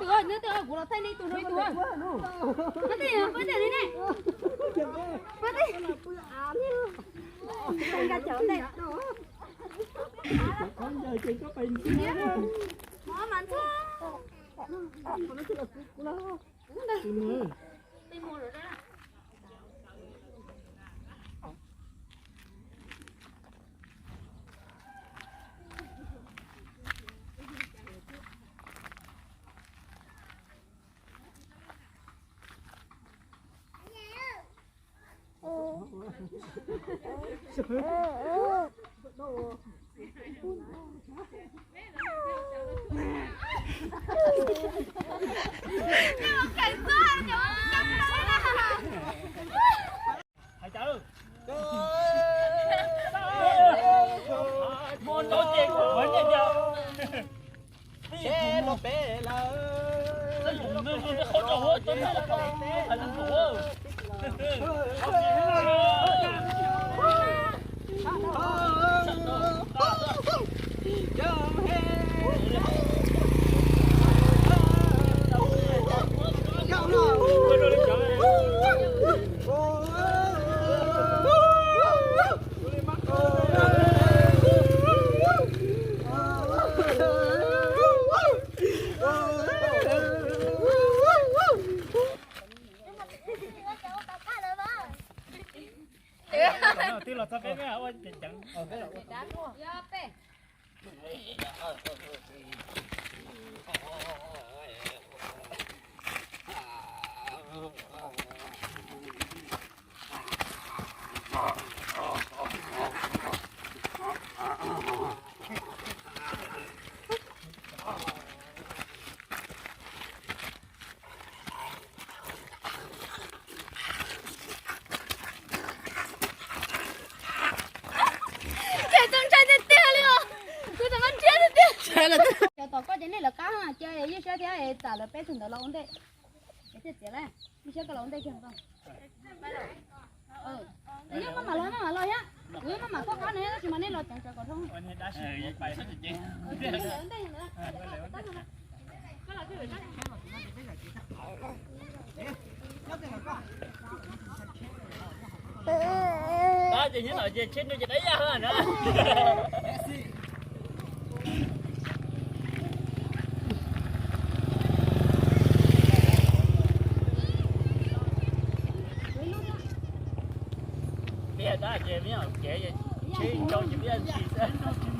Tus, neb tus, kuv los thaij nej tus no ib tug. Pab tej, pab tej li ne. Pab tej. Nqa cov ntej. Mov mas ntxuag. Twb los txog peb, peb ua ceev ceev. Ces tus ntshai tiag tiag li os. Kuv txawm ntshiab tiag tiag. Cov tom koj ces nej lawv qab, ces yeej siab thiab, tam lawv peb tug ntawd los ua ntej. Es thiaj txiav lawm, yeej siab koj los ua ntej kiag. Nws yeej maj mam los, maj mam los thiab. Kuv yeej maj mam koj qab no thiab, tab sis mas nej los ceev tsawv kom dhau. Tab ces nyob no ces tsheb no ces dab yaj na. Tiag tab ces me nyuam kev tsheb ntau ces me nyuam ntsis xwb.